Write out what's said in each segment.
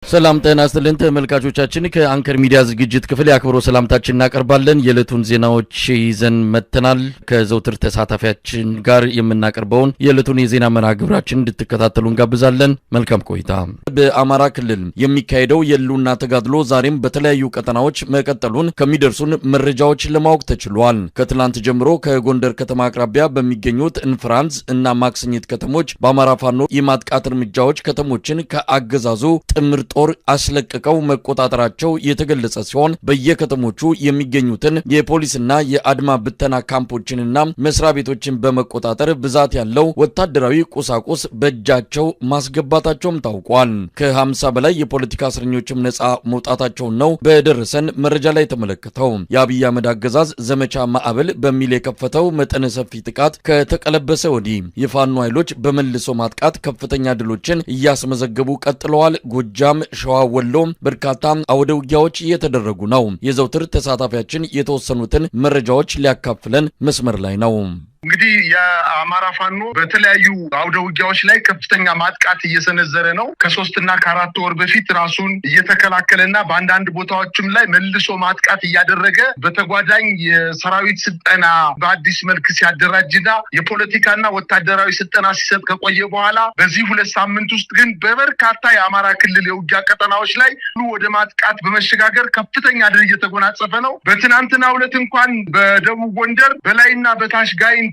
ሰላም ጤና ይስጥልን ተመልካቾቻችን፣ ከአንከር ሚዲያ ዝግጅት ክፍል የአክብሮት ሰላምታችን እናቀርባለን። የዕለቱን ዜናዎች ይዘን መጥተናል። ከዘውትር ተሳታፊያችን ጋር የምናቀርበውን የዕለቱን የዜና መርሃ ግብራችን እንድትከታተሉ እንጋብዛለን። መልካም ቆይታ። በአማራ ክልል የሚካሄደው የህልውና ተጋድሎ ዛሬም በተለያዩ ቀጠናዎች መቀጠሉን ከሚደርሱን መረጃዎች ለማወቅ ተችሏል። ከትላንት ጀምሮ ከጎንደር ከተማ አቅራቢያ በሚገኙት እንፍራንዝ እና ማክሰኝት ከተሞች በአማራ ፋኖ የማጥቃት እርምጃዎች ከተሞችን ከአገዛዙ ጥምር ጦር አስለቅቀው መቆጣጠራቸው የተገለጸ ሲሆን፣ በየከተሞቹ የሚገኙትን የፖሊስና የአድማ ብተና ካምፖችንና መስሪያ ቤቶችን በመቆጣጠር ብዛት ያለው ወታደራዊ ቁሳቁስ በእጃቸው ማስገባታቸውም ታውቋል። ከ50 በላይ የፖለቲካ እስረኞችም ነጻ መውጣታቸውን ነው በደረሰን መረጃ ላይ የተመለከተው። የአብይ አህመድ አገዛዝ ዘመቻ ማዕበል በሚል የከፈተው መጠነ ሰፊ ጥቃት ከተቀለበሰ ወዲህ የፋኖ ኃይሎች በመልሶ ማጥቃት ከፍተኛ ድሎችን እያስመዘገቡ ቀጥለዋል። ጎጃም፣ ሸዋ፣ ወሎ በርካታ አውደ ውጊያዎች እየተደረጉ ነው። የዘውትር ተሳታፊያችን የተወሰኑትን መረጃዎች ሊያካፍለን መስመር ላይ ነው። እንግዲህ የአማራ ፋኖ በተለያዩ አውደ ውጊያዎች ላይ ከፍተኛ ማጥቃት እየሰነዘረ ነው። ከ3ና ከ4 ወር በፊት ራሱን እየተከላከለና በአንዳንድ ቦታዎችም ላይ መልሶ ማጥቃት እያደረገ፣ በተጓዳኝ የሰራዊት ስልጠና በአዲስ መልክ ሲያደራጅና የፖለቲካና ወታደራዊ ስልጠና ሲሰጥ ከቆየ በኋላ፣ በዚህ 2 ሳምንት ውስጥ ግን በበርካታ የአማራ ክልል የውጊያ ቀጠናዎች ላይ ወደ ማጥቃት በመሸጋገር ከፍተኛ ድል እየተጎናጸፈ ነው። በትናንትናው ዕለት እንኳን በደቡብ ጎንደር በላይና በታች ጋይንት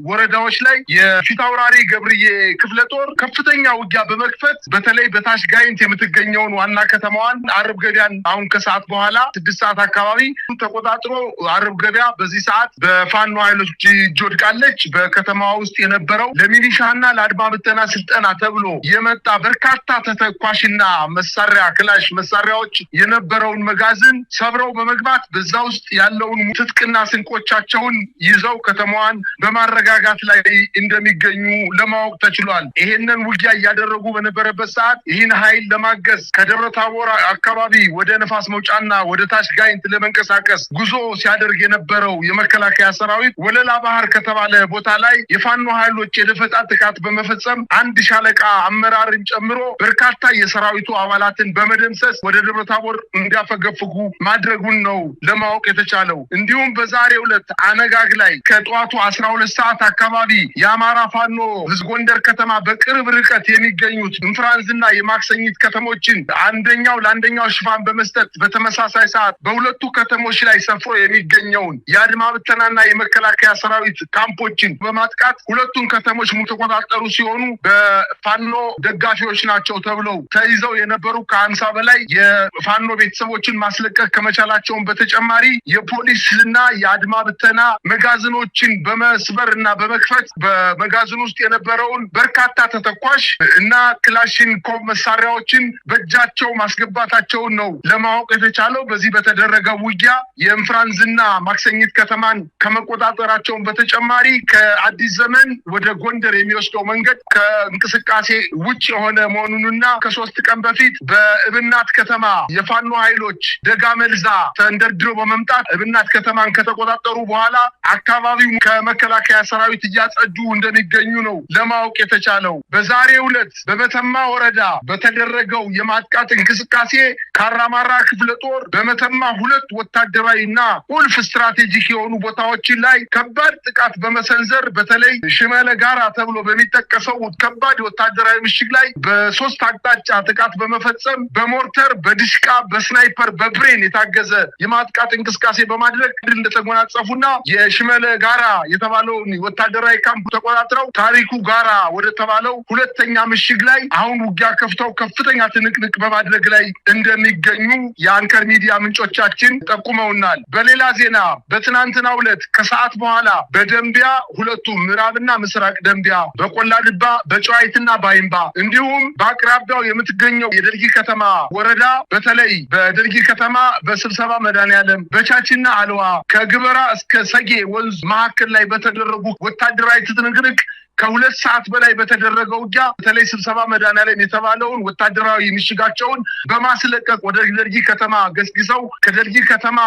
ወረዳዎች ላይ የፊታውራሪ ገብርዬ ክፍለ ጦር ከፍተኛ ውጊያ በመክፈት፣ በተለይ በታች ጋይንት የምትገኘውን ዋና ከተማዋን አርብ ገበያን አሁን ከሰዓት በኋላ 6 ሰዓት አካባቢ ተቆጣጥሮ፣ አርብ ገበያ በዚህ ሰዓት በፋኖ ኃይሎች እጅ ወድቃለች። በከተማዋ ውስጥ የነበረው ለሚሊሻና ለአድማ ብተና ስልጠና ተብሎ የመጣ በርካታ ተተኳሽና መሳሪያ፣ ክላሽ መሳሪያዎች የነበረውን መጋዘን ሰብረው በመግባት በዛ ውስጥ ያለውን ትጥቅና ስንቆቻቸውን ይዘው ከተማዋን በማረጋጋት ላይ እንደሚገኙ ለማወቅ ተችሏል። ይሄንን ውጊያ እያደረጉ በነበረበት ሰዓት ይህን ኃይል ለማገዝ ከደብረ ታቦር አካባቢ ወደ ነፋስ መውጫና ወደ ታች ጋይንት ለመንቀሳቀስ ጉዞ ሲያደርግ የነበረው የመከላከያ ሰራዊት ወለላ ባህር ከተባለ ቦታ ላይ የፋኖ ኃይሎች የደፈጣ ጥቃት በመፈጸም አንድ ሻለቃ አመራርን ጨምሮ በርካታ የሰራዊቱ አባላትን በመደምሰስ ወደ ደብረ ታቦር እንዲያፈገፍጉ ማድረጉን ነው ለማወቅ የተቻለው። እንዲሁም በዛሬው ዕለት አነጋግ ላይ ከጠዋቱ 12 ሰዓት አካባቢ የአማራ ፋኖ ህዝብ ጎንደር ከተማ በቅርብ ርቀት የሚገኙት እንፍራንዝና የማክሰኝት ከተሞችን አንደኛው ለአንደኛው ሽፋን በመስጠት፣ በተመሳሳይ ሰዓት በሁለቱ ከተሞች ላይ ሰፍሮ የሚገኘውን የአድማ ብተናና የመከላከያ ሰራዊት ካምፖችን በማጥቃት ሁለቱን ከተሞች ተቆጣጠሩ ሲሆኑ፣ በፋኖ ደጋፊዎች ናቸው ተብለው ተይዘው የነበሩ ከ50 በላይ የፋኖ ቤተሰቦችን ማስለቀቅ ከመቻላቸውን በተጨማሪ የፖሊስና የአድማ ብተና መጋዘኖችን በመስበር እና በመክፈት በመጋዘን ውስጥ የነበረውን በርካታ ተተኳሽ እና ክላሽንኮቭ መሳሪያዎችን በእጃቸው ማስገባታቸውን ነው ለማወቅ የተቻለው። በዚህ በተደረገ ውጊያ የእንፍራንዝና ማክሰኝት ከተማን ከመቆጣጠራቸውን በተጨማሪ ከአዲስ ዘመን ወደ ጎንደር የሚወስደው መንገድ ከእንቅስቃሴ ውጭ የሆነ መሆኑንና ከ3 ቀን በፊት በእብናት ከተማ የፋኖ ኃይሎች ደጋ መልዛ ተንደርድረው በመምጣት እብናት ከተማን ከተቆጣጠሩ በኋላ አካባቢው ከመከላከያ ሰራዊት እያጸዱ እንደሚገኙ ነው ለማወቅ የተቻለው። በዛሬው ዕለት በመተማ ወረዳ በተደረገው የማጥቃት እንቅስቃሴ ካራማራ ክፍለ ጦር በመተማ ሁለት ወታደራዊ እና ቁልፍ ስትራቴጂክ የሆኑ ቦታዎችን ላይ ከባድ ጥቃት በመሰንዘር፣ በተለይ ሽመለ ጋራ ተብሎ በሚጠቀሰው ከባድ ወታደራዊ ምሽግ ላይ በሶስት አቅጣጫ ጥቃት በመፈጸም፣ በሞርተር፣ በድሽቃ፣ በስናይፐር፣ በብሬን የታገዘ የማጥቃት እንቅስቃሴ በማድረግ ድል እንደተጎናጸፉና የሽመለ ጋራ የተባለውን ወታደራዊ ካምፕ ተቆጣጥረው ታሪኩ ጋራ ወደ ተባለው ሁለተኛ ምሽግ ላይ አሁን ውጊያ ከፍተው ከፍተኛ ትንቅንቅ በማድረግ ላይ እንደሚገኙ የአንከር ሚዲያ ምንጮቻችን ጠቁመውናል። በሌላ ዜና በትናንትናው ዕለት ከሰዓት በኋላ በደንቢያ ሁለቱም ምዕራብና ምስራቅ ደንቢያ፣ በቆላ ድባ፣ በጨዋይትና ባይምባ እንዲሁም በአቅራቢያው የምትገኘው የደልጊ ከተማ ወረዳ፣ በተለይ በደልጊ ከተማ በስብሰባ መድኃኔዓለም፣ በቻችና አልዋ፣ ከግበራ እስከ ሰጌ ወንዝ መካከል ላይ በተደረጉ ወታደራዊ ትንቅንቅ ከ2 ሰዓት በላይ በተደረገው ውጊያ በተለይ ስብሰባ መድኃኔዓለም የተባለውን ወታደራዊ ምሽጋቸውን በማስለቀቅ ወደ ደልጊ ከተማ ገስግሰው ከደልጊ ከተማ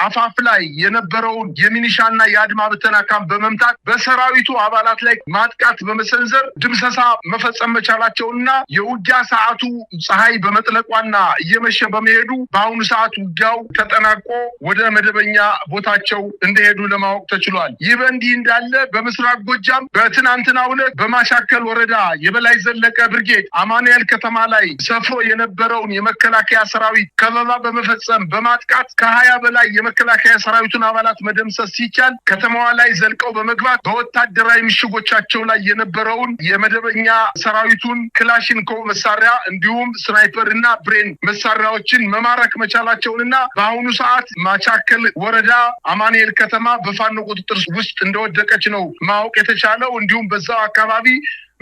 አፋፍ ላይ የነበረውን የሚኒሻና የአድማ ብተና ካምፕ በመምታት በሰራዊቱ አባላት ላይ ማጥቃት በመሰንዘር ድምሰሳ መፈጸም መቻላቸውና የውጊያ ሰዓቱ ፀሐይ በመጥለቋና እየመሸ በመሄዱ በአሁኑ ሰዓት ውጊያው ተጠናቆ ወደ መደበኛ ቦታቸው እንደሄዱ ለማወቅ ተችሏል። ይህ በእንዲህ እንዳለ በምስራቅ ጎጃም በትናንትናው ዕለት በማሻከል ወረዳ የበላይ ዘለቀ ብርጌድ አማኑኤል ከተማ ላይ ሰፍሮ የነበረውን የመከላከያ ሰራዊት ከበባ በመፈጸም በማጥቃት ከ20 በላይ የመከላከያ ሰራዊቱን አባላት መደምሰስ ሲቻል ከተማዋ ላይ ዘልቀው በመግባት በወታደራዊ ምሽጎቻቸው ላይ የነበረውን የመደበኛ ሰራዊቱን ክላሽንኮቭ መሳሪያ እንዲሁም ስናይፐር እና ብሬን መሳሪያዎችን መማረክ መቻላቸውንና በአሁኑ ሰዓት ማቻከል ወረዳ አማኑኤል ከተማ በፋኖ ቁጥጥር ውስጥ እንደወደቀች ነው ማወቅ የተቻለው። እንዲሁም በዛው አካባቢ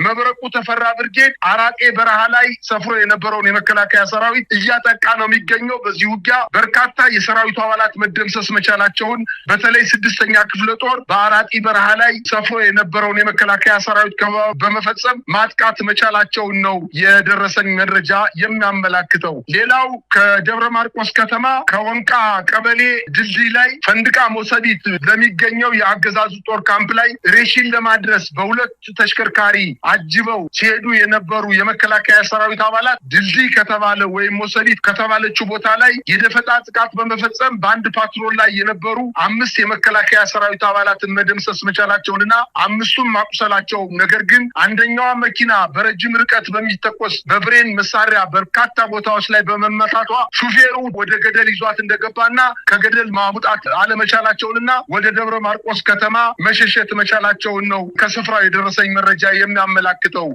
መብረቁ ተፈራ ብርጌድ አራጤ በረሃ ላይ ሰፍሮ የነበረውን የመከላከያ ሰራዊት እያጠቃ ነው የሚገኘው። በዚህ ውጊያ በርካታ የሰራዊቱ አባላት መደምሰስ መቻላቸውን በተለይ 6ኛ ክፍለ ጦር በአራጢ በረሃ ላይ ሰፍሮ የነበረውን የመከላከያ ሰራዊት በመፈጸም ማጥቃት መቻላቸውን ነው የደረሰኝ መረጃ የሚያመላክተው። ሌላው ከደብረ ማርቆስ ከተማ ከወንቃ ቀበሌ ድልድይ ላይ ፈንድቃ ሞሰቢት ለሚገኘው የአገዛዙ ጦር ካምፕ ላይ ሬሽን ለማድረስ በ2 ተሽከርካሪ አጅበው ሲሄዱ የነበሩ የመከላከያ ሰራዊት አባላት ድልድይ ከተባለ ወይም ሞሰቢት ከተባለችው ቦታ ላይ የደፈጣ ጥቃት በመፈጸም በአንድ ፓትሮል ላይ የነበሩ 5 የመከላከያ ሰራዊት አባላትን መደምሰስ መቻላቸውንና 5ቱም ማቁሰላቸው፣ ነገር ግን አንደኛዋ መኪና በረጅም ርቀት በሚተኮስ በብሬን መሳሪያ በርካታ ቦታዎች ላይ በመመታቷ ሹፌሩ ወደ ገደል ይዟት እንደገባና ከገደል ማውጣት አለመቻላቸውንና ወደ ደብረ ማርቆስ ከተማ መሸሸት መቻላቸውን ነው ከስፍራው የደረሰኝ መረጃ የሚያመላክተው።